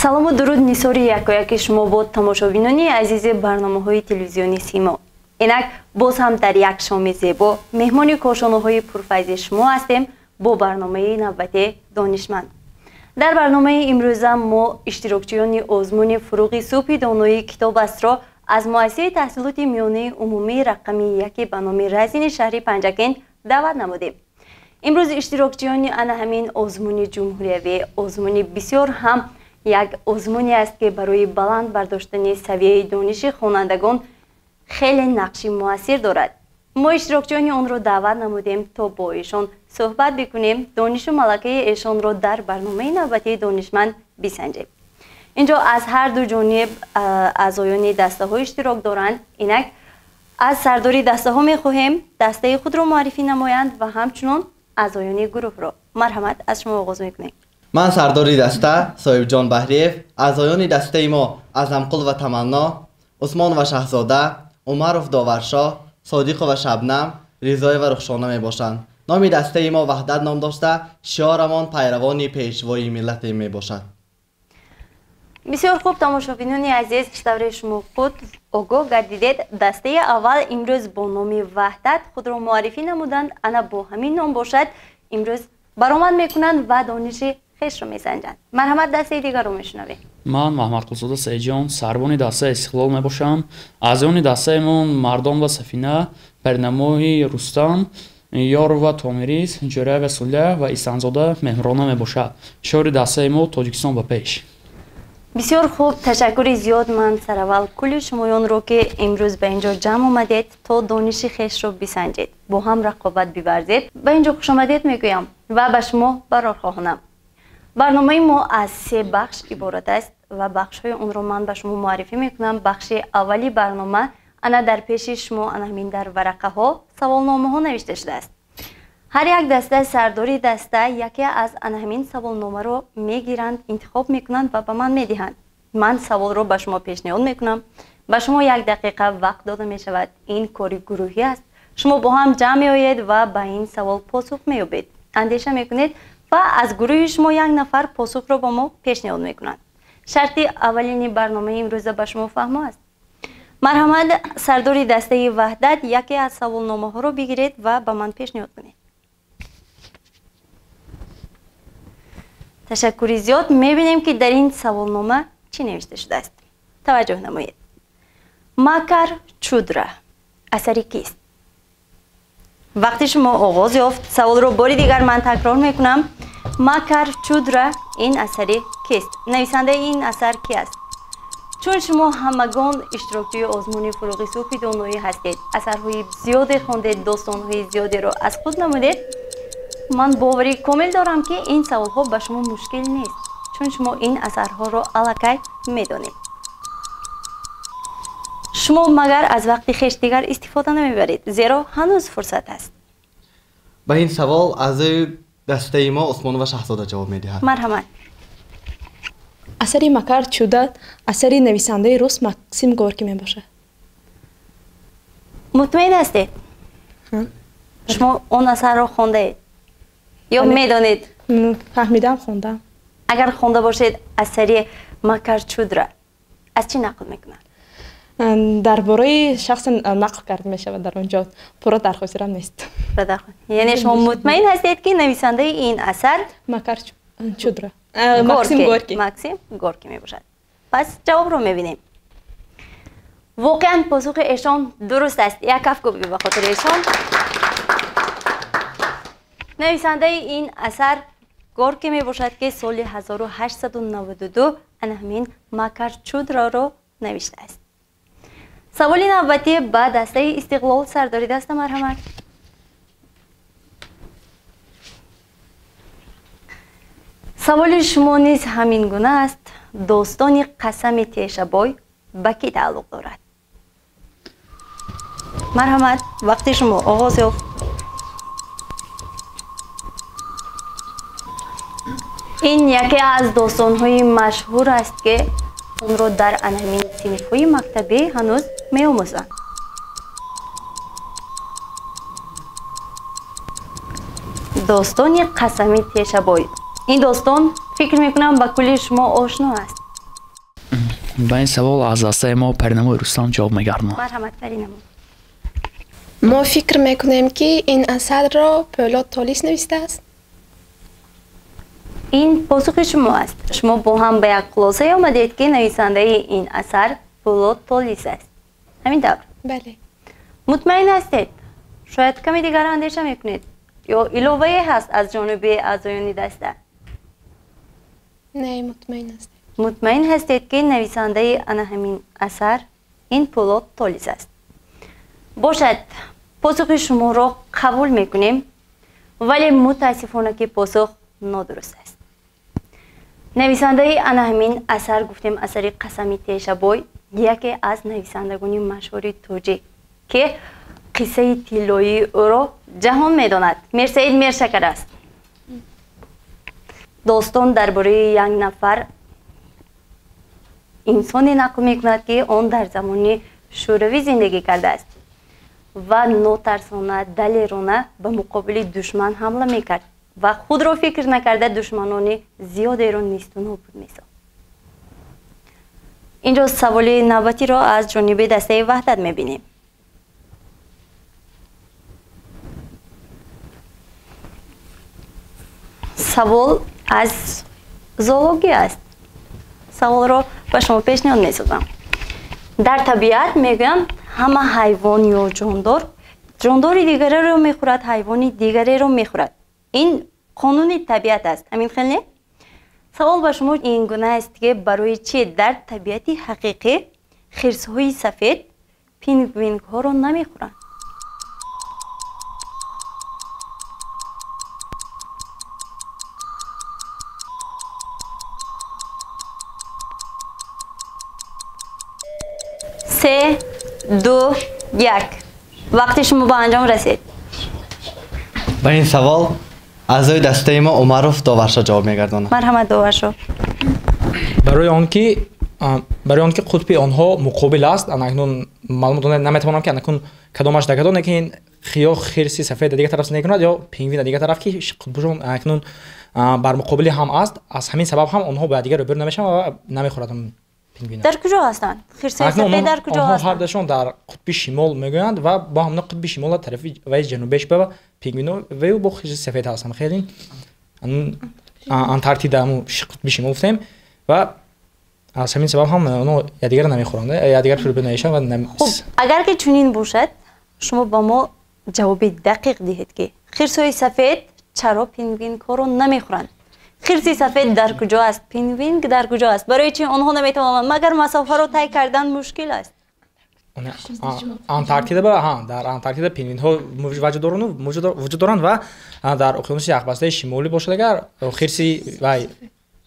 Салому дуруд нисори якояки шумо бо тамошобинони азизи барномаҳои телевизиони Симо. Инак боз ҳам дар як шоми зебо меҳмони кошонаҳои пурфайзи шумо ҳастем бо барномаи навбати Донишманд. Дар барномаи имрӯза мо иштирокчиёни озмуни фуруғи субҳи донои китоб астро аз муассисаи таҳсилоти миёнаи умумии рақами яке ба номи Разини шаҳри Панҷакент даъват намудем. Имрӯз иштирокчиёни ана ҳамин озмуни ҷумҳуриявӣ, озмуни бисёр ҳам як озмуне аст ки барои баланд бардоштани савияи дониши хонандагон хеле нақши муассир дорад. Мо иштирокчиёни онро даъват намудем то бо эшон суҳбат бикунем, донишу малакаи эшонро дар барномаи навбатии Донишманд бисанҷем. Инҷо аз ҳар ду ҷониб аъзоёни дастаҳо иштирок доранд. Инак аз сардори дастаҳо мехоҳем дастаи худро муаррифӣ намоянд ва ҳамчунон аъзоёни гурӯҳро. Марҳамат, аз шумо оғоз мекунем. Ман сардори даста Соҳибҷон Баҳриев, аъзоёни дастаи мо Азамқул ва Таманно, Усмон ва Шаҳзода, Умаров Доваршоҳ, Содиқова Шабнам, Ризоева Рухшона мебошанд. Номи дастаи мо Ваҳдат ном дошта, шиорамон пайравони пешвои миллате мебошад. Бисёр хуб, тамошобинони азиз, чӣ тавре шумо худ огоҳ гардидед, дастаи аввал имрӯз бо номи Ваҳдат худро муаррифӣ намуданд. Ана бо ҳамин ном бошад имрӯз баромад мекунанд ва дониши хешро месанҷанд. Марҳамат, дастаи дигарро мешунавем. Ман Маҳмадқулзода Саидҷон, сарбони дастаи Истиқлол мебошам. Аъзоёни дастаимон Мардон ва Сафина, Паринамоҳи Рустам, Ёрова Томирис, Ҷӯраева Сулия ва Исанзода Меҳмрона мебошад. Шиори дастаи мо Тоҷикистон ба пеш. Бисёр хуб, ташаккури зиёд. Ман сараввал кулли шумоёнро ки имрӯз ба инҷо ҷамъ омадед то дониши хешро бисанҷед, бо ҳам рақобат биварзед, ба инҷо хушомадед мегӯям ва ба шумо барор хоҳонам. Барномаи мо аз се бахш иборат аст ва бахшҳои онро ман ба шумо муаррифӣ мекунам. Бахши аввали барнома ана дар пеши шумо ана ҳамин дар варақаҳо саволномаҳо навишта шудааст. Ҳар як даста сардори даста яке аз ана ҳамин саволномаро мегиранд, интихоб мекунанд ва ба ман медиҳанд. Ман саволро ба шумо пешниҳод мекунам. Ба шумо як дақиқа вақт дода мешавад. Ин кори гурӯҳӣ аст. Шумо бо ҳам ҷамъ меоед ва ба ин савол посух меёбед. Андеша мекунед ва аз гурӯҳи шумо як нафар посухро ба мо пешниҳод мекунанд. Шарти аввалини барномаи имрӯза ба шумо фаҳмо аст. Марҳамат, сардори дастаи Ваҳдат яке аз саволномаҳоро бигиред ва ба ман пешниҳод кунед. Ташаккури зиёд. Мебинем ки дар ин саволнома чӣ навишта шудааст. Таваҷҷӯҳ намоед. Макар Чудра асари кист? Вақти шумо оғоз ёфт. Саволро бори дигар ман такрор мекунам. Макар Чудра ин асари кист? Нависандаи ин асар ки аст? Чун шумо ҳамагон иштирокчии озмуни фуруғи субҳи доноӣ ҳастед, асарҳои зиёде хондед, достонҳои зиёдеро аз худ намудед, ман боварӣ комил дорам ки ин саволҳо ба шумо мушкил нест, чун шумо ин асарҳоро аллакай медонед. Шумо магар аз вақти хеш дигар истифода намебаред, зеро ҳанӯз фурсат аст. Ба ин савол аъзои дастаи мо Усмонова Шаҳзода ҷавоб медиҳад. Марҳамат. Асари Макар Чудра асари нависандаи рус Максим Горкий мебошад. Мутмаин ҳастед? Шумо он асарро хондаед ё медонед? Фаҳмидам, хондам. Агар хонда бошед, асари Макар Чудра аз чӣ нақл мекунад? Дар бораи шахсе нақл карда мешавад дар он ҷо. Пурра дар хотирам нест. Яъне шумо мутмаин ҳастед ки нависандаи ин асар Макар Чудра Максим Горкий. Максим Горкий мебошад. Пас ҷавобро мебинем. Воқеан посухи эшон дуруст аст. Як кафкӯбӣ ба хотири эшон. Нависандаи ин асар Горкий мебошад ки соли 1892 ана ҳамин Макар Чудраро навиштааст. Саволи навбатӣ ба дастаи Истиқлол. Сардори даста, марҳамат. Саволи шумо низ ҳамин гуна аст. Достони қасами тешабой ба кӣ тааллуқ дорад? Марҳамат, вақти шумо оғоз ёфт. Ин яке аз достонҳои машҳур аст ки онро дар ана ҳамин синфҳои мактабӣ ҳанӯз меомӯзанд. Достони қасами тешабой. Ин достон фикр мекунам ба кулли шумо ошно аст. Ба ин савол аз дастаи мо Паринамои Рустам ҷавоб мегардонад. Марҳамат, Паринамо. Мо фикр мекунем, ки ин асарро Пӯлод Толис навистааст. Ин посухи шумо аст. Шумо бо ҳам ба як хулосае омадед, ки нависандаи ин асар Пӯлод Толис аст. Ҳамин тавр? Бале. Мутмаин ҳастед? Шояд каме дигар андеша мекунед ё иловае ҳаст аз ҷониби аъзоёни даста? Не, мутмаин ҳастем. Мутмаин ҳастед, ки нависандаи ана ҳамин асар ин Пӯлод Толис аст. Бошад, посухи шуморо қабул мекунем, вале мутаассифона, ки посух нодуруст аст. Нависандаи ана ҳамин асар, гуфтем, асари Қасами Тешабой, яке аз нависандагони машҳури тоҷик, ки қиссаи тиллоии ӯро ҷаҳон медонад, Мирсаид Миршакар аст. Достон дар бораи як нафар инсоне нақл мекунад, ки он дар замони шӯравӣ зиндагӣ кардааст ва нотарсона, далерона ба муқобили душман ҳамла мекард ва худро фикр накарда душманони зиёдеро нисту нобуд месохт. Инҷо саволи навбатиро аз ҷониби дастаи Ваҳдат мебинем. Савол аз зоология аст. Саволро ба шумо пешниҳод месозам. Дар табиат, мегӯянд, ҳама ҳайвон ё ҷондор ҷондори дигареро мехӯрад, ҳайвони дигареро мехӯрад. Ин қонуни табиат аст, ҳамин хел не? Савол ба шумо ин гуна аст, ки барои чӣ дар табиати ҳақиқӣ хирсҳои сафед пингвинҳоро намехӯранд? Се, ду, як, вақти шумо ба анҷом расид. Ба ин савол аъзои дастаи мо Умаров Доваршо ҷавоб мегардонад. Марҳамат, Доваршо. Барои он ки қутби онҳо муқобил аст. Анакнун маълумот наметавонам, ки анакун кадомаш дар кадом, лекин ё хирси сафед дар дигар тараф зиндагӣ кунад, ё пингвин дар дигар тараф, ки қутбшон анакнун бар муқобили ҳам аст. Аз ҳамин сабаб ҳам онҳо ба якдигар рӯберӯ намешаванд ва намехӯрад пингвин. Дар куҷо ҳастанд хирсҳои сафед, дар куҷо Онҳо ҳастанд? Ҳардашон дар қутби шимол мегӯянд ва бо ҳамна қутби шимол тарафи ваи ҷанубеш ба пингвино ваю бо хирси сафед ҳастанд. Хеле Антарктида, ҳамун қутби шимол гуфтем, ва аз ҳамин сабаб ҳам онҳо якдигарро намехӯранд, якдигар рӯберӯ намешаванд ва Хуб, агар ки чунин бошад, шумо ба мо ҷавоби дақиқ диҳед, ки хирсҳои сафед чаро пингвинҳоро намехӯранд? Хирси сафед дар куҷо аст, пингвин дар куҷо аст? Барои чи онҳо наметавонанд? Магар масофаро тай кардан мушкил аст? Антарктида ба ҳа, дар Антарктида пингвинҳо вуҷуд доранд ва дар уқёнуси яхбастаи шимолӣ бошад, агар хирси вай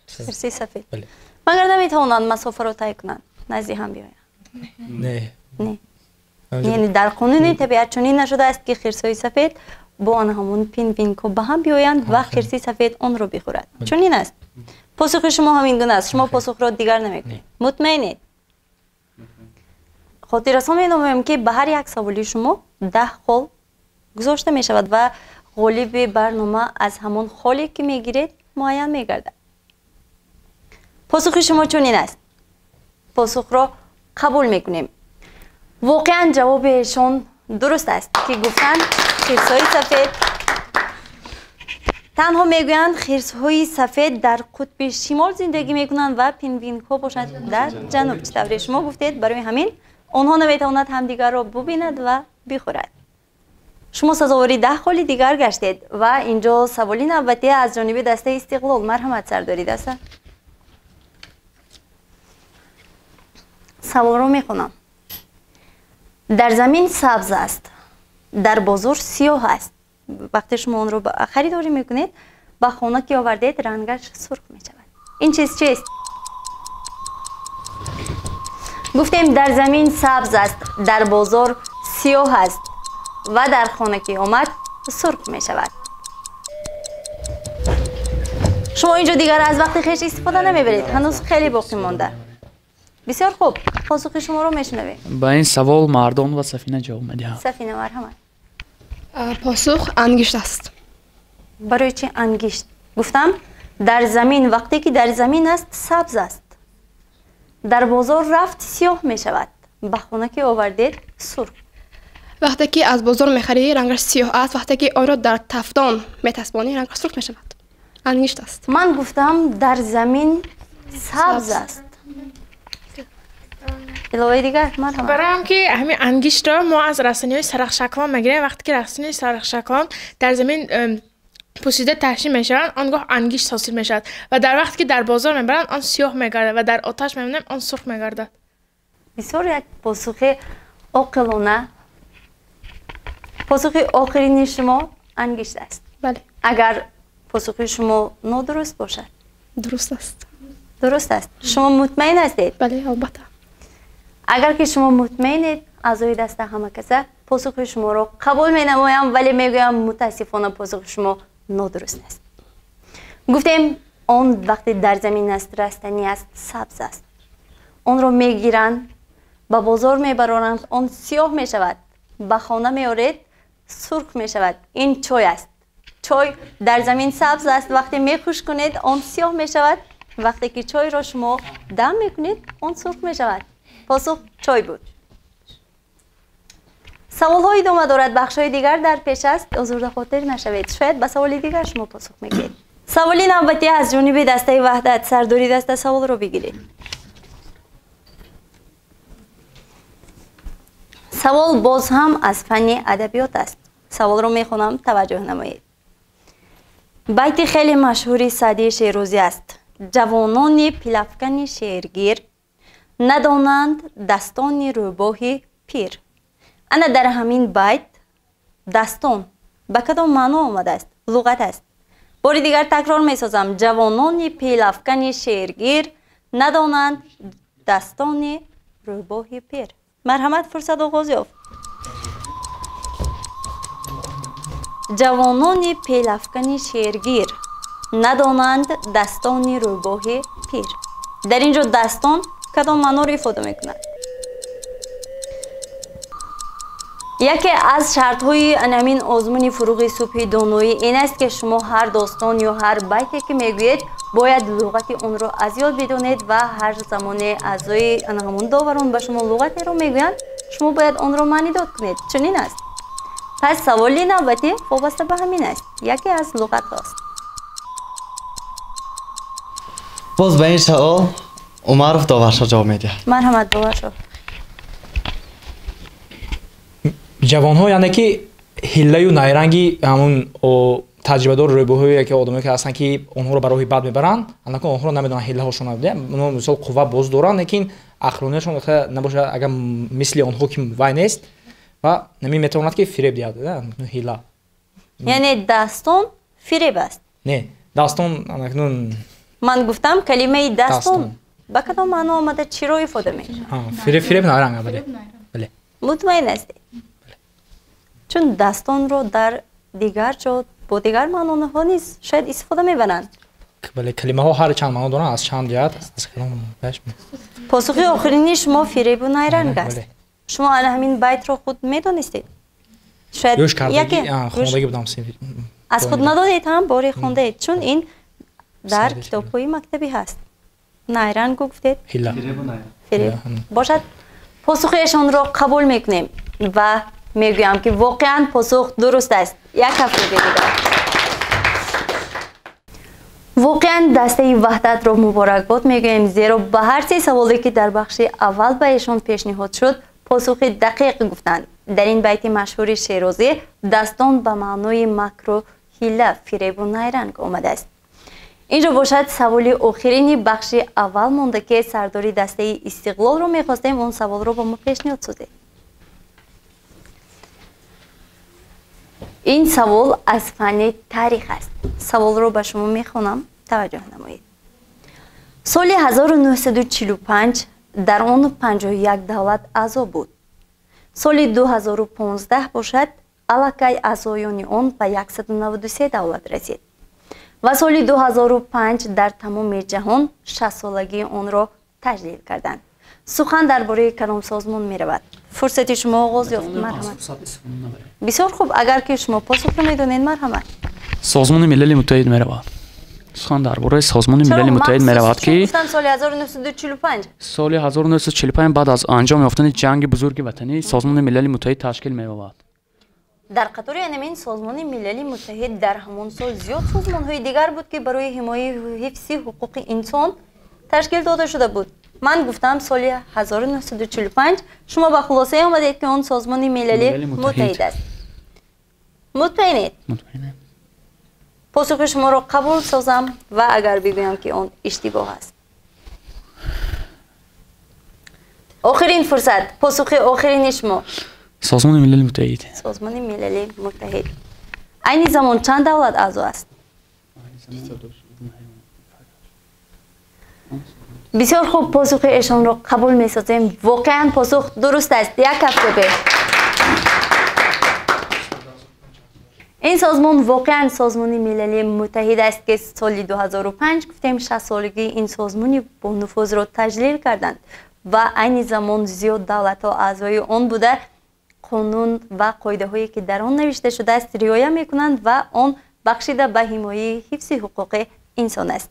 Хирси сафед. Бале. Магар наметавонанд масофаро тай кунанд, назди ҳам биёянд? Не. Не, яъне дар қонуни табиат чунин нашудааст, ки хирсҳои сафед бо он ҳамон пингвинҳо ба ҳам биёянд ва хирси сафед онро бихӯрад. Чунин аст? Посухи шумо ҳамин гуна аст? Шумо посухро дигар намекунед? Мутмаинед? Хотиррасон менамоем, ки ба ҳар як саволи шумо 10 хол гузошта мешавад ва ғолиби барнома аз ҳамон холе, ки мегиред, муайян мегардад. Посухи шумо чунин аст. Посухро қабул мекунем. Воқеан, ҷавоби эшон дуруст аст, ки гуфтанд хирсҳои сафед, танҳо мегӯянд, хирсҳои сафед дар қутби шимол зиндагӣ мекунанд ва пингвинҳо бошад дар ҷануб, чӣ тавре шумо гуфтед. Барои ҳамин онҳо наметавонад ҳамдигарро бубинад ва бихӯрад. Шумо сазовори 10 холи дигар гаштед ва инҷо саволи навбатӣ аз ҷониби дастаи Истиқлол. Марҳамат, сардори даста. Саволро мехонам. Дар замин сабз аст, дар бозор сиёҳ аст. Вақте шумо онро харидорӣ мекунед, ба хона ки овардед, рангаш сурх мешавад. Ин чиз чист? Гуфтем, дар замин сабз аст, дар бозор сиёҳ аст ва дар хона ки омад, сурх мешавад. Шумо инҷо дигар аз вақти хеш истифода намебаред, ҳанӯз хеле боқӣ монда. Бисёр хуб, посухи шуморо мешунавем. Ба ин савол Мардон ва Сафина ҷавоб медиҳанд. Сафина, марҳамат. Посух ангишт аст. Барои чи ангишт? Гуфтам, дар замин, вақте ки дар замин аст, сабз аст. Дар бозор рафт сиёҳ мешавад, ба хона ки овардед сурх. Вақте ки аз бозор мехарӣ рангаш сиёҳ аст, вақте ки онро дар тафдон метасбонӣ рангаш сурх мешавад. Ангишт аст. Ман гуфтам дар замин сабз аст. Иловаи дигар марҳамат. Барои он ки ҳамин ангиштро мо аз растаниҳои сарахшаклон мегирем, вақте ки растаниҳои сарахшаклон дар замин пӯсида таҳшин мешаванд, он гоҳ ангишт ҳосил мешавад ва дар вақте ки дар бозор мебаранд он сиёҳ мегардад ва дар оташ мемонем он сурх мегардад. Бисёр як посухи оқилона. Посухи охирини шумо ангишт аст. Бале. Агар посухи шумо нодуруст бошад? Дуруст аст. Дуруст аст. Шумо мутмаин ҳастед? Бале, албатта. Агар ки шумо мутмаинед, аъзои даста ҳама каса посухи шуморо қабул менамоям, вале мегӯям мутаассифона посухи шумо нодуруст аст. Гуфтем он вақте дар замин аст, растанӣ аст, сабз аст. Онро мегиранд, ба бозор мебароранд, он сиёҳ мешавад, ба хона меоред, сурх мешавад. Ин чой аст. Чой дар замин сабз аст, вақте мехушкунед он сиёҳ мешавад, вақте ки чойро шумо дам мекунед он сурх мешавад. Посух чой буд. Саволҳо идома дорад, бахшҳои дигар дар пеш аст, озурдахотир нашавед. Шояд ба саволи дигар шумо посух мегиред. Саволи навбатӣ аз ҷониби дастаи Ваҳдат. Сардори даста саволро бигиред. Савол боз ҳам аз фанни адабиёт аст. Саволро мехонам, таваҷҷӯҳ намоед. Байти хеле машҳури Саъдии Шерозӣ аст. Ҷавонони пилафкани шеъргир надонанд дастони рӯбоҳи пир. Ана дар ҳамин байт дастон ба кадом маъно омадааст? Луғат аст. Бори дигар такрор месозам. Ҷавонони пилафкани шеъргир надонанд дастони рӯбоҳи пир. Марҳамат, фурсат оғоз ёфт. Ҷавонони пелафкани шеъргир надонанд дастони рӯбоҳи пир. Дар ин ҷо дастон кадом маъноро ифода мекунад? Яке аз шартҳои анамин озмуни фуруғи субҳи доноӣ ин аст, ки шумо ҳар достон ё ҳар байте ки мегӯед бояд луғати онро аз ёд бидонед ва ҳар замоне аъзои ҳамон доварон ба шумо луғатеро мегӯянд, шумо бояд онро маънидод кунед. Чунин аст. Пас саволи навбатӣ вобаста ба ҳамин аст. Яке аз луғатҳост. Боз ба ин савол Умаров Доваршо ҷавоб медиҳад. Марҳамат, Доваршо. Ҷавонҳо яъне ки ҳиллаю найранги ҳамун таҷрибадор рӯбоҳое ки одамое ки ҳастанд ки онҳоро ба роҳи бад мебаранд, анакун онҳоро намедонанд ҳиллаҳошон, онҳо мисол қувва боз доранд, лекин ақлониашон набошад, агар мисли онҳо ки вай нест ва намин метавонад ки фиреб диҳад ҳилла. Яъне дастон фиреб аст? Не, дастон анакун ман гуфтам калимаи дастон ба кадом маъно омада, чиро ифода мекунад? Фиреб найранг, бале. Бале. Мутмаин ҳастед? Чун дастонро дар дигар ҷо бо дигар маъноҳо низ шояд истифода мебаранд. Бале, калимаҳо ҳар чанд маъно доранд, аз чанд ҷиҳат, аз кадом. Посухи охирини шумо фиребу найранг аст. Шумо ана ҳамин байтро худ медонистед? Шояд яке хондагӣ будам. Аз худ надодед ҳам, боре хондаед, чун ин дар китобҳои мактабӣ ҳаст. Найранг гуфтед? Ҳилла. Фиреб. Бошад, посухи эшонро қабул мекунем ва мегӯям ки воқеан посух дуруст аст. Як ҳафтаи дигар. Воқеан дастаи Ваҳдатро муборакбод мегӯем, зеро ба ҳар се саволе ки дар бахши аввал ба эшон пешниҳод шуд, посухи дақиқ гуфтанд. Дар ин байти машҳури Шерозӣ дастон ба маънои макру ҳилла, фиребу найранг омадааст. Инҷо бошад саволи охирини бахши аввал монда, ки сардори дастаи Истиқлолро мехостем он саволро ба мо пешниҳод созед. Ин савол аз фанни таърих аст. Саволро ба шумо мехонам, таваҷҷӯҳ намоед. Соли 1945 дар он 51 давлат аъзо буд. Соли 2015 бошад, аллакай аъзоёни он ба 193 давлат расид. Ва соли 2005 дар тамоми ҷаҳон 60-солагии онро таҷлил карданд. Сухан дар бораи кадом созмон меравад? Фурсати шумо оғоз ёфт. Марҳамат. Бисёр хуб, агар ки шумо посухро медонед, марҳамат. Созмони Милали Муттаҳид меравад. Сухан дар бораи Созмони Милали Муттаҳид меравад, ки соли 1945, соли 1945 баъд аз анҷом ёфтани ҷанги бузурги ватанӣ Созмони Милали Муттаҳид ташкил меёбад. Дар қатори ҳамин Созмони Милали Муттаҳид дар ҳамон сол зиёд созмонҳои дигар буд, ки барои ҳимояи ҳифзи ҳуқуқи инсон ташкил дода шуда буд. Ман гуфтам соли 1945, шумо ба хулосае омадед, ки он Созмони Милали Муттаҳид аст. Мутмаинед? Мутмаинем. Посухи шуморо қабул созам ва агар бигӯям, ки он иштибоҳ аст? Охирин фурсат, посухи охирини шумо. Созмони Милали Муттаҳид. Созмони Милали Муттаҳид. Айни замон чанд давлат аъзо аст? Бисёр хуб, посухи эшонро қабул месозем. Воқеан посух дуруст аст. Як ҳафта. Ин созмон воқеан Созмони Милали Муттаҳид аст, ки соли 2005 гуфтем 60-солагии ин созмони бонуфузро таҷлил карданд ва айни замон зиёд давлатҳо аъзои он буда, қонун ва қоидаҳое, ки дар он навишта шудааст, риоя мекунанд ва он бахшида ба ҳимояи ҳифзи ҳуқуқи инсон аст.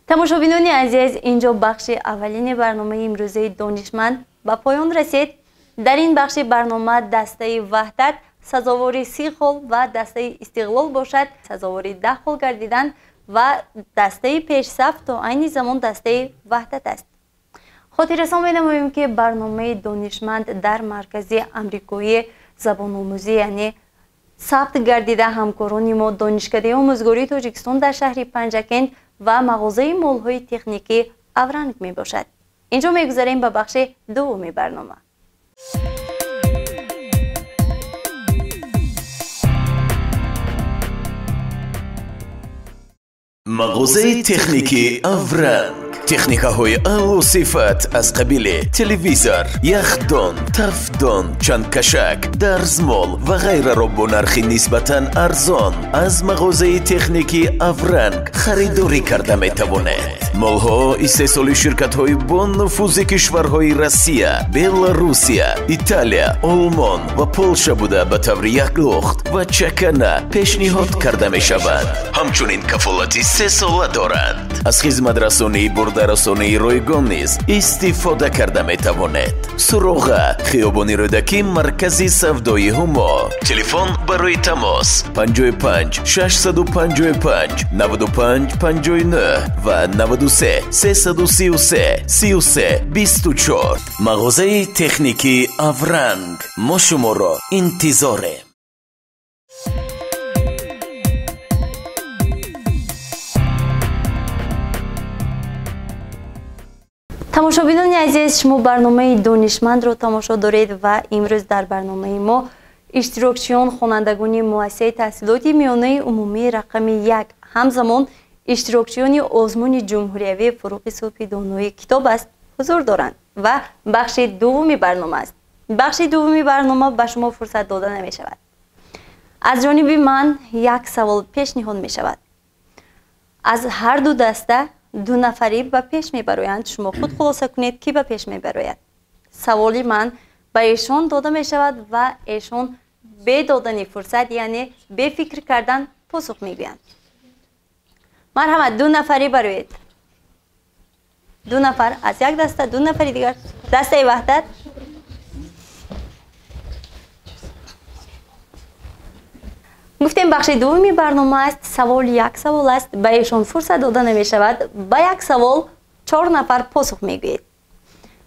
Тамошобинони азиз, инҷо бахши аввалини барномаи имрӯзаи Донишманд ба поён расид. Дар ин бахши барнома дастаи Ваҳдат сазовори 30 хол ва дастаи Истиқлол бошад сазовори 10 хол гардиданд ва дастаи пешсаф то айни замон дастаи Ваҳдат аст. Хотиррасон менамоем, ки барномаи Донишманд дар маркази амрикоии забономӯзӣ, яъне сабт гардида, ҳамкорони мо Донишкадаи омӯзгории Тоҷикистон дар шаҳри Панҷакент ва мағозаи молҳои техникӣ Авранг мебошад. Инҷо мегузарем ба бахши дуввуми барнома. Мағозаи техникии Авранг. Техникаҳои аъло сифат аз қабили телевизор, яхдон, тафдон, чандкашак, дарзмол ва ғайраро бо нархи нисбатан арзон аз мағозаи техникии Авранг харидорӣ карда метавонед. Молҳо истеҳсоли ширкатҳои бонуфузи кишварҳои Россия, Беларусия, Италия, Олмон ва Полша буда, ба таври яклухт ва чакана пешниҳод карда мешаванд. Ҳамчунин кафолати сесола доранд. Аз хизматрасонии бурдарасонии ройгон низ истифода карда метавонед. Суроға: хиёбони Рӯдакӣ, маркази савдои Ҳумо. Телефон барои тамос 55 655 95 59 ва 93 333 33 24. Мағозаи техникии Авранг. Мо шуморо интизорем. Тамошобинони азиз, шумо барномаи Донишмандро тамошо доред ва имрӯз дар барномаи мо иштирокчиён хонандагони муассисаи таҳсилоти миёнаи умумии рақами 1, ҳамзамон иштирокчиёни озмуни ҷумҳуриявии Фуруғи субҳи донои китоб аст ҳузур доранд ва бахши дуввуми барнома аст. Бахши дуввуми барнома ба шумо фурсат дода намешавад. Аз ҷониби ман як савол пешниҳод мешавад. Аз ҳар ду даста ду нафарӣ ба пеш мебароянд. Шумо худ хулоса кунед, ки ба пеш мебарояд. Саволи ман ба эшон дода мешавад ва эшон бе додани фурсат, яъне бе фикр кардан посух мегӯянд. Марҳамат, ду нафарӣ бароед. Ду нафар аз як даста, ду нафари дигар дастаи Ваҳдат. Гуфтем, бахши дуввуми барнома аст. Савол як савол аст, ба эшон фурсат дода намешавад. Ба як савол 4 нафар посух мегӯед.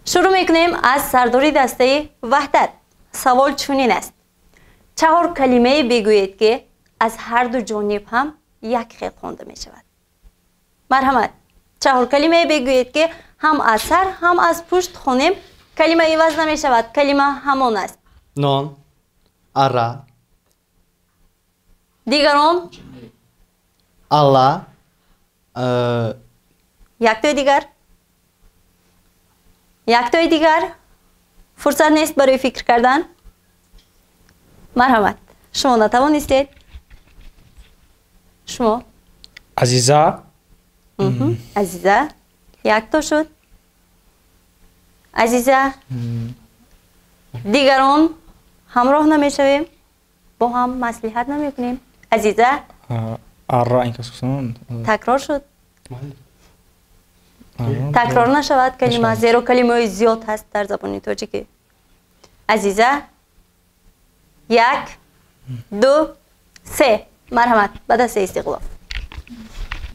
Шурӯъ мекунем аз сардори дастаи Ваҳдат. Савол чунин аст: чаҳор калимае бигӯед, ки аз ҳар ду ҷониб ҳам як хел хонда мешавад. Марҳамат, чаҳор калимае бигӯед, ки ҳам аз сар, ҳам аз пушт хонем, калима иваз намешавад, калима ҳамон аст. Нон, ара. Дигарон? Алла. Яктои дигар? Яктои дигар? Фурсат нест барои фикр кардан? Марҳамат, шумо натавонистед? Шумо? Азиза. Азиза. Якто шуд. Азиза. Дигарон ҳамроҳ намешавем, бо ҳам маслиҳат намекунем. Азиза. Арра ин кас гуфтан. Такрор шуд? Такрор нашавад калима, зеро калимаҳои зиёд ҳаст дар забони тоҷикӣ. Азиза, 1, 2, 3. Марҳамат, ба дастаи Истиқлол.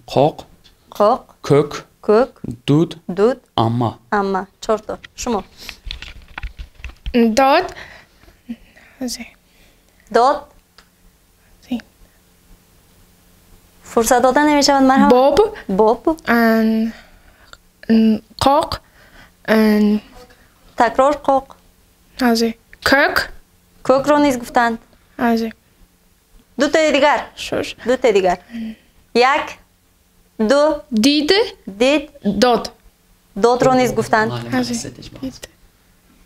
Қоқ, Қоқ, кӯк, кӯк, дуд, дуд, амма. Амма. 4 то. Шумо? Дод. Дод. Фурсат дода намешавад, марҳамат. Боб. Боб. Қоқ. Такрор қоқ. Кӯк. Кӯкро низ гуфтанд. Дутои дигар. Дутои дигар. 1, 2. Дид. Дид. Дод. Додро низ гуфтанд.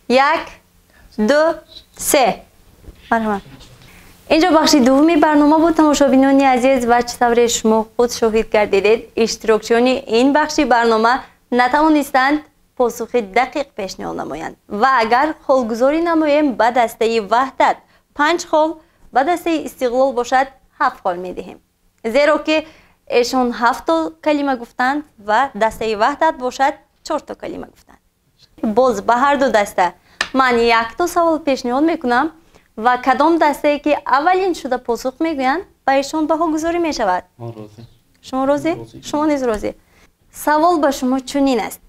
1, 2, 3. Марҳамат. Инҷо бахши дуввуми барнома буд, тамошобинони азиз, ва чӣ тавре шумо худ шоҳид гардидед, иштирокчиёни ин бахши барнома натавонистанд посухи дақиқ пешниҳод намоянд. Ва агар холгузорӣ намоем, ба дастаи Ваҳдат 5 хол, ба дастаи Истиқлол бошад 7 хол медиҳем. Зеро ки эшон 7 то калима гуфтанд ва дастаи Ваҳдат бошад 4 то калима гуфтанд. Боз ба ҳар ду даста ман 1 то савол пешниҳод мекунам ва кадом дастае ки аввалин шуда посух мегӯянд, ба эшон баҳогузорӣ мешавад. Шумо розӣ? Шумо низ розӣ. Савол ба шумо чунин аст.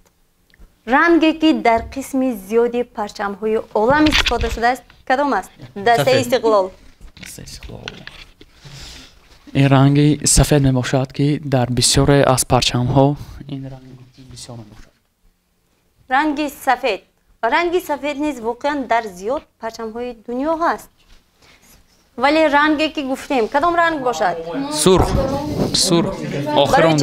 Ранге ки дар қисми зиёди парчамҳои олам истифода шудааст, кадом аст? Дастаи Истиқлол. Ин ранги сафед мебошад, ки дар бисёре аз парчамҳо ин ранг бисёр мебошад. Ранги сафед. Ранги сафед низ воқеан дар зиёд парчамҳои дунё ҳаст. Вале ранге ки гуфтем, кадом ранг бошад? Сурх. Сурх. Охирон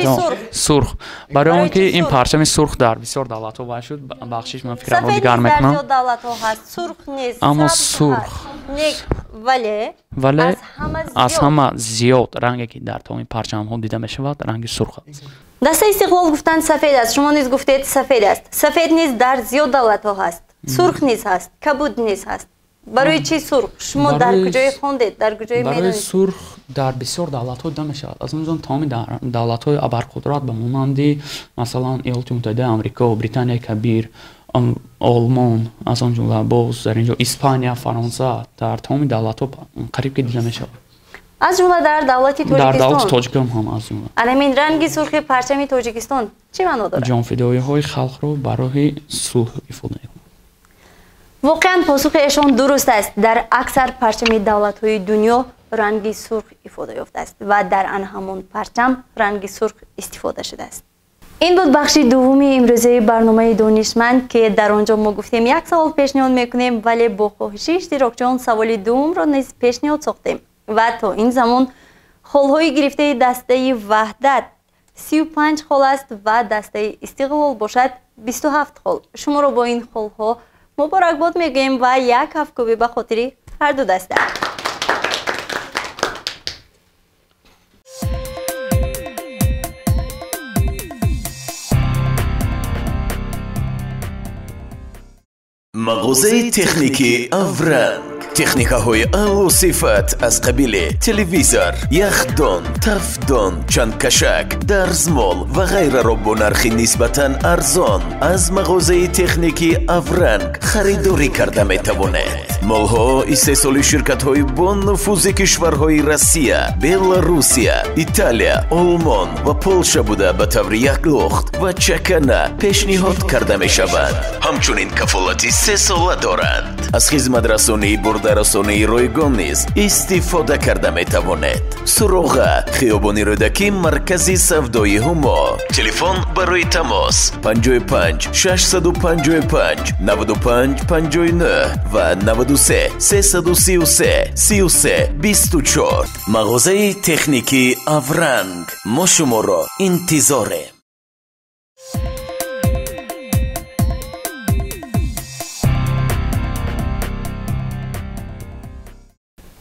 сурх. Барои он ки ин парчами сурх дар бисёр давлатҳо вай шуд, бахшиш, ман фикрамро дигар мекунам. Сафед низ дар зиёд давлатҳо ҳаст, сурх низ, аммо сурх. Нек, вале вале аз ҳама зиёд ранге ки дар тамоми парчамҳо дида мешавад, ранги сурх аст. Дастаи Истиқлол гуфтанд сафед аст, шумо низ гуфтед сафед аст. Сафед низ дар зиёд давлатҳо ҳаст, сурх низ ҳаст, кабуд низ ҳаст. Барои чӣ сурх? Шумо дар куҷое хондед, дар куҷое медонед? Барои сурх дар бисёр давлатҳо дида мешавад. Аз он ҷумла тамоми давлатҳои абарқудрат ба монанди масалан Иёлоти Муттаҳидаи Амрико, Британияи Кабир, Олмон, аз он ҷумла боз дар инҷо Испания, Фаронса, дар тамоми давлатҳо қариб ки дида мешавад. Аз ҷумла дар давлати Тоҷикистон. Дар давлати Тоҷикистон ҳам аз ҷумла. Анамин ранги сурхи парчами Тоҷикистон чӣ маъно дорад? Ҷонфидоиҳои халқро барои сулҳ ифода мекунад. Воқеан посухи эшон дуруст аст. Дар аксар парчами давлатҳои дунё ранги сурх ифода ёфтааст ва дар ан ҳамон парчам ранги сурх истифода шудааст. Ин буд бахши дуввуми имрӯзаи барномаи Донишманд, ки дар он ҷо мо гуфтем як савол пешниҳод мекунем, вале бо хоҳиши иштирокчиён саволи дуввумро низ пешниҳод сохтем. Ва то ин замон холҳои гирифтаи дастаи Ваҳдат 35 хол аст ва дастаи Истиқлол бошад 27 хол. Шуморо бо ин холҳо муборакбод мегӯем ва як ҳафткӯбӣ ба хотири ҳар ду даста. Мағозаи техникии Авранг. Техникаҳои аъло сифат аз қабили телевизор, яхдон, тафдон, чандкашак, дарзмол ва ғайраро бо нархи нисбатан арзон аз мағозаи техникии Авранг харидорӣ карда метавонед. Молҳо истеҳсоли ширкатҳои бонуфузи кишварҳои Россия, Беларусия, Италия, Олмон ва Полша буда ба таври яклухт ва чакана пешниҳод карда мешаванд. Ҳамчунин кафолати 3 сола доранд. Аз хизматрасонии бурдарасонии ройгон низ истифода карда метавонед. Суроға: хиёбони Рӯдакӣ, маркази савдои Ҳумо. Телефон барои тамос: 55 655 95 59 ва 93 333 33 24. Мағозаи техникии Авранг, мо шуморо интизорем.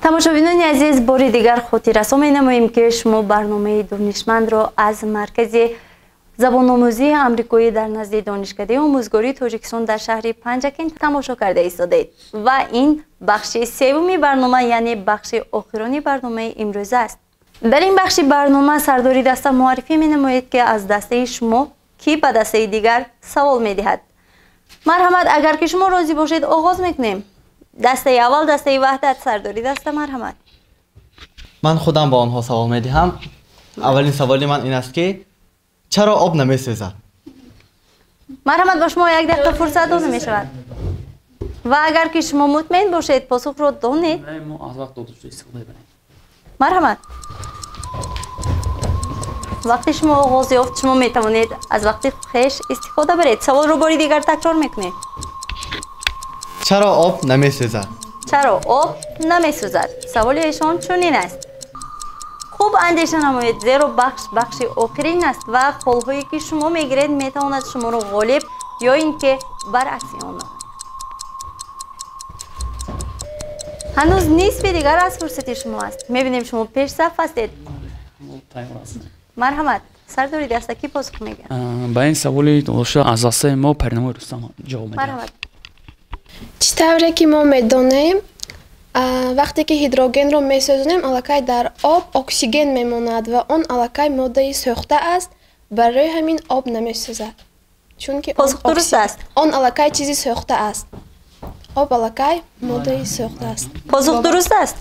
Тамошобинони азиз, бори дигар хотиррасон менамоем, ки шумо барномаи Донишмандро аз маркази забономӯзии амрикоӣ дар назди Донишкадаи омӯзгории Тоҷикистон дар шаҳри Панҷакент тамошо карда истодаед ва ин бахши севуми барнома, яъне бахши охирони барномаи имрӯза аст. Дар ин бахши барнома сардори даста муаррифӣ менамояд, ки аз дастаи шумо кӣ ба дастаи дигар савол медиҳад. Марҳамат, агар ки шумо розӣ бошед, оғоз мекунем. Дастаи аввал, дастаи Ваҳдат, сардори даста, марҳамат. Ман худам ба онҳо савол медиҳам. Аввалин саволи ман ин аст, ки чаро об намесӯзад? Марҳамат, ба шумо як дақиқа фурсат дода мешавад. Ва агар ки шумо мутмаин бошед, посухро донед. Мо аз вақт дода шуда истифода мебарем. Марҳамат. Вақти шумо оғоз ёфт, шумо метавонед аз вақти хеш истифода баред. Саволро бори дигар такрор мекунед. Чаро об намесӯзад? Чаро об намесӯзад? Саволи эшон чунин аст. Хуб андеша намоед, зеро бахш бахши охирин аст ва холҳое ки шумо мегиред метавонад шуморо ғолиб ё ин ки баръакси он намояд. Ҳанӯз нисфи дигар аз фурсати шумо аст. Мебинем шумо пешсаф ҳастед. Марҳамат, сардори даста кӣ посух мегӯяд? Ба ин саволи додашуда аз дастаи мо Паринамои Рустам ҷавоб медиҳад. Марҳамат. Чӣ тавре ки мо медонем, вақте ки ҳидрогенро месӯзонем, аллакай дар об оксиген мемонад ва он аллакай моддаи сӯхта аст, барои ҳамин об намесӯзад. Чунки посух дуруст аст. Он аллакай чизи сӯхта аст. Об аллакай моддаи сӯхта аст. Посух дуруст аст.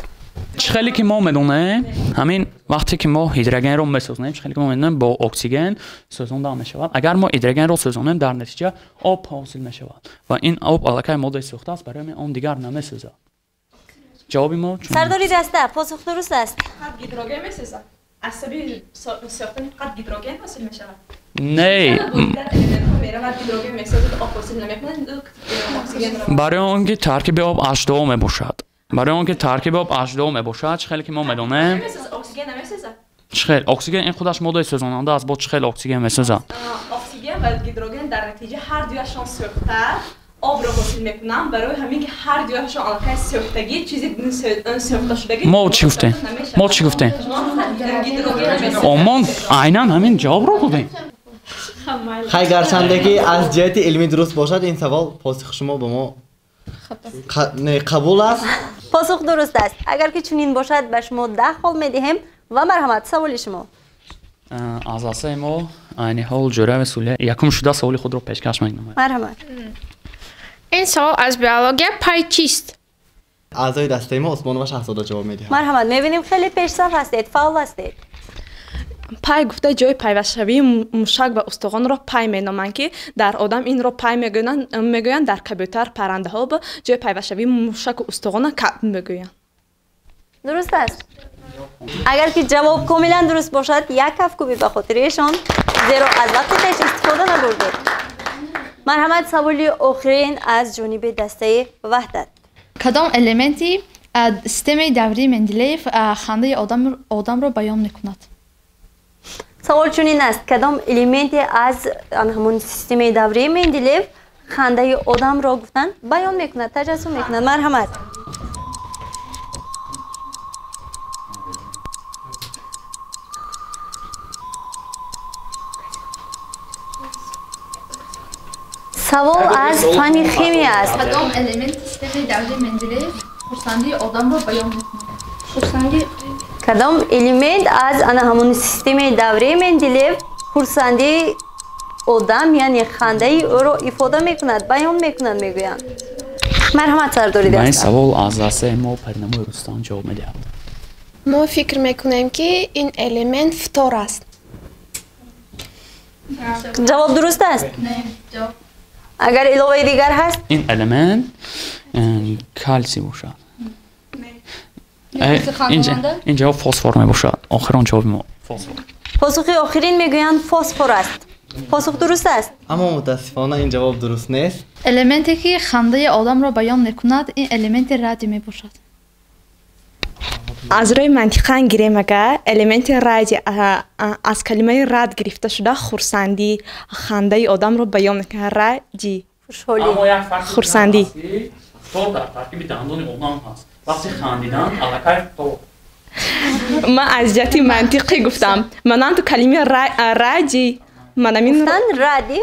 Чӣ хеле ки мо медонем, ҳамин вақте ки мо ҳидрогенро месӯзонем, чӣ хеле ки мо медонем, бо оксиген сӯзонда мешавад. Агар мо ҳидрогенро сӯзонем, дар натиҷа об ҳосил мешавад ва ин об аллакай моддаи сӯхта аст, барои ҳамин он дигар намесӯзад. Ҷавоби мо чунин. Сардори даста, посух дуруст аст. Фақат гидроген месӯзад. Аз сабаби сӯхтани фақат гидроген ҳосил мешавад. Не, барои он ки таркиби об H2O мебошад. Барои он ки таркиби об H2O мебошад, чӣ хеле ки мо медонем, чӣ хел оксиген ин худаш моддаи сӯзонанда аст, бо чӣ хел оксиген месӯзад? Оксиген ва гидроген дар натиҷа ҳар дуяшон сӯхта обро ҳосил мекунанд, барои ҳамин ки ҳар дуяшон аллакай сӯхтагӣ, чизи сӯхташудагӣ. Мо чӣ гуфтем? Мо чӣ гуфтем? Мо айнан ҳамин ҷавобро додем. Хай, гарчанде ки аз ҷиҳати илмӣ дуруст бошад, ин савол посухи шумо ба мо қабул аст. Посух дуруст аст. Агар ки чунин бошад, ба шумо 10 хол медиҳем ва марҳамат, саволи шумо. Аз дастаи мо айни ҳол Ҷӯраева Сулия якум шуда саволи худро пешкаш менамояд. Марҳамат. Ин савол аз биология пай чист? Аъзои дастаи мо Усмонова Шаҳзода ҷавоб медиҳад. Марҳамат, мебинем хеле пешсаф ҳастед, фаъол ҳастед. Пай гуфта ҷои пайвастшавии мушак ва устухонро пай меноманд, ки дар одам инро пай мегӯянд, дар кабӯтар, паррандаҳо ба ҷои пайвастшавии мушаку устухонро каб мегӯянд. Дуруст аст. Агар ки ҷавоб комилан дуруст бошад, як кафкӯбӣ ба хотири эшон, зеро аз вақти хеш истифода набурдед. Марҳамат, саволи охирин аз ҷониби дастаи Ваҳдат. Кадом элементи системаи даврии Менделеев хандаи одамро баён мекунад? Савол чунин аст: кадом элементе аз ҳамон системаи даврии Менделеев хандаи одамро гуфтан баён мекунад, таҷассум мекунад? Марҳамат. Савол аз фанни химия аст. Кадом элементи системаи даврии Менделеев хурсандии одамро баён мекунад? Хурсандӣ. Кадом элемент аз ана ҳамон системаи даврии Менделеев хурсандии одам, яъне хандаи ӯро ифода мекунад, баён мекунад, мегӯянд? Марҳамат, сардори даста. Ба ин савол аз дастаи мо Паринамои Рустам ҷавоб медиҳад. Мо фикр мекунем, ки ин элемент фтор аст. Ҷавоб дуруст аст? Агар иловаи дигар ҳаст? Ин элемент калсий бошад. Ин ҷавоб фосфор мебошад. Охирон ҷавоби мо фосфор. Посухи охирин мегӯянд фосфор аст. Посух дуруст аст? Аммо мутаассифона ин ҷавоб дуруст нест. Элементе ки хандаи одамро баён мекунад, ин элементи радий мебошад. Аз рӯи мантиқан гирем, агар элементи радий аз калимаи рад гирифта шуда, хурсандӣ, хандаи одамро баён мекунад. Радий. Хурсандӣ. Фтор дар таркиби дандони одам ҳаст. Вақти хандидан аллакай фтор. Ман аз ҷиҳати мантиқӣ гуфтам. Манан ту калимаи радий, манамин гуфтан радий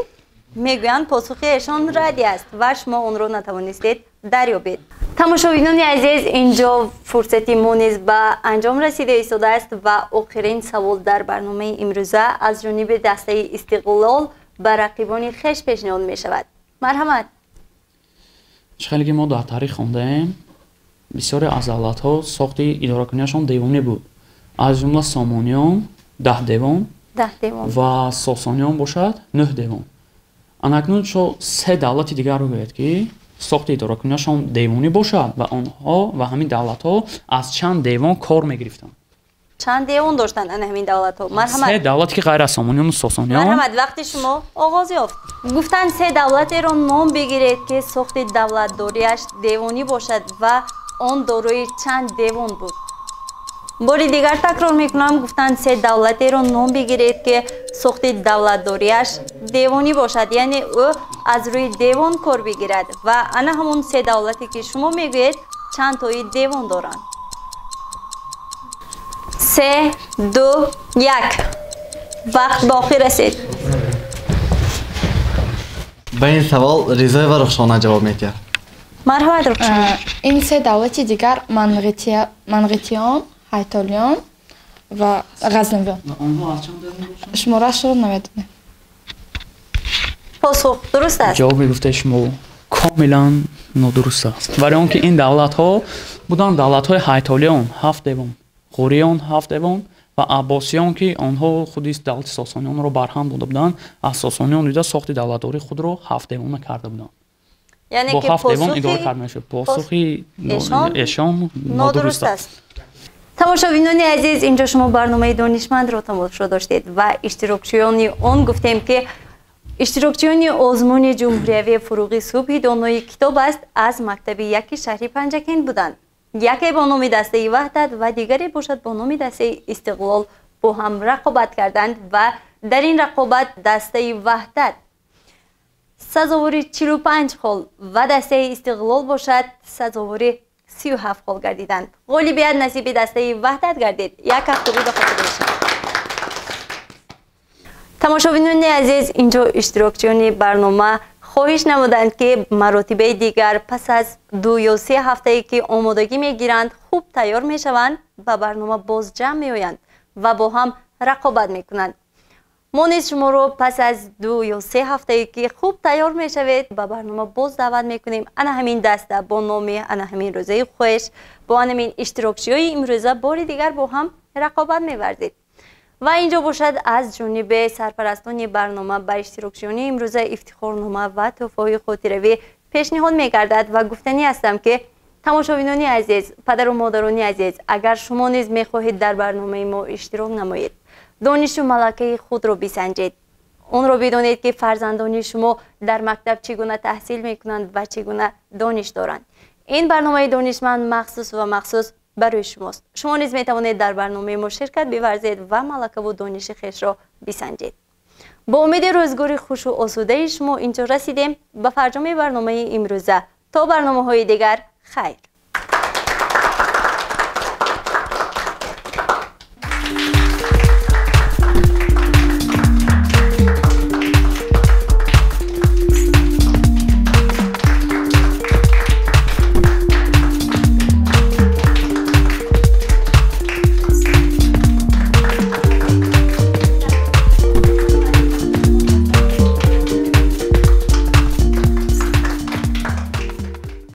мегӯянд, посухи эшон радий аст ва шумо онро натавонистед дарёбед. Тамошобинони азиз, инҷо фурсати мо низ ба анҷом расида истодааст ва охирин савол дар барномаи имрӯза аз ҷониби дастаи Истиқлол ба рақибони хеш пешниҳод мешавад. Марҳамат. Чӣ хеле ки мо дар таърих хондаем, бисёре аз давлатҳо сохти идоракунияшон девонӣ буд. Аз ҷумла Сомониён 10 девон ва Сосониён бошад 9 девон. Анакнун шо се давлати дигарро гӯяд, ки сохти идоракунияшон девонӣ бошад ва онҳо ва ҳамин давлатҳо аз чанд девон кор мегирифтанд. Чанд девон доштанд ана ҳамин давлатҳо? Марҳамат. Се давлате ки ғайр аз Сомониёну Сосониён. Марҳамат, вақти шумо оғоз ёфт. Гуфтанд се давлатеро ном бигиред, ки сохти давлатдориаш девонӣ бошад ва он дорои чанд девон буд. Бори дигар такрор мекунам, гуфтанд се давлатеро ном бигиред, ки сохти давлатдориаш девонӣ бошад, яъне ӯ аз рӯи девон кор бигирад ва ана ҳамон се давлате ки шумо мегӯед чанд тои девон доранд. 3, 2, 1. Вақт ба охир расид. Ба ин савол Ризоева Рухшона ҷавоб медиҳад. Марҳамат, Рухшона. Ин се давлати дигар Манғитиён, Ҳайтолиён ва Ғазнавиён. Шумораашро намедонем. Посух дуруст аст? Ҷавоби гуфтаи шумо комилан нодуруст аст. Барои он ки ин давлатҳо буданд давлатҳои Ҳайтолиён 7 девон, Ғуриён 7 девон ва Аббосиён, ки онҳо худи давлати Сосониёнро барҳам дода буданд, аз Сосониён дида сохти давлатдории худро 7 девона карда буданд. Яъне бо ки 7 девон идора карда мешуд. Посухи эшон нодуруст аст. Тамошобинони азиз, инҷо шумо барномаи Донишмандро тамошо доштед ва иштирокчиёни он гуфтем, ки иштирокчиёни озмуни ҷумҳуриявии Фуруғи субҳи донои китоб аст аз мактаби яки шаҳри Панҷакент буданд. Яке бо номи дастаи Ваҳдат ва дигаре бошад бо номи дастаи Истиқлол бо ҳам рақобат карданд ва дар ин рақобат дастаи Ваҳдат сазовори 45 хол ва дастаи Истиқлол бошад сазовори 37 хол гардиданд. Ғолибият насиби дастаи Ваҳдат гардид. Як ҳафтугӣ ба хотир мешавад. Тамошобинони азиз, инҷо иштирокчиёни барнома хоҳиш намуданд, ки маротибаи дигар пас аз 2 ё 3 ҳафтае ки омодагӣ мегиранд, хуб тайёр мешаванд, ба барнома боз ҷамъ меоянд ва бо ҳам рақобат мекунанд. Мо низ шуморо пас аз 2 ё 3 ҳафтае ки хуб тайёр мешавед, ба барнома боз даъват мекунем. Ана ҳамин даста бо номи ана ҳамин рӯзаи хоҳиш, бо ана ҳамин иштирокчиҳои имрӯза бори дигар бо ҳам рақобат меварзед. Ва инҷо бошад аз ҷониби сарпарастони барнома ба иштирокчиёни имрӯза ифтихорнома ва тӯҳфаҳои хотиравӣ пешниҳод мегардад ва гуфтанӣ ҳастам, ки тамошобинони азиз, падару модарони азиз, агар шумо низ мехоҳед дар барномаи мо иштирок намоед, донишу малакаи худро бисанҷед, онро бидонед, ки фарзандони шумо дар мактаб чӣ гуна таҳсил мекунанд ва чӣ гуна дониш доранд. Ин барномаи Донишманд махсус ва махсус барои шумост. Шумо низ метавонед дар барномаи мо ширкат биварзед ва малакаву дониши хешро бисанҷед. Бо умеди рӯзгори хушу осудаи шумо инҷо расидем ба фарҷоми барномаи имрӯза. То барномаҳои дигар, хайр.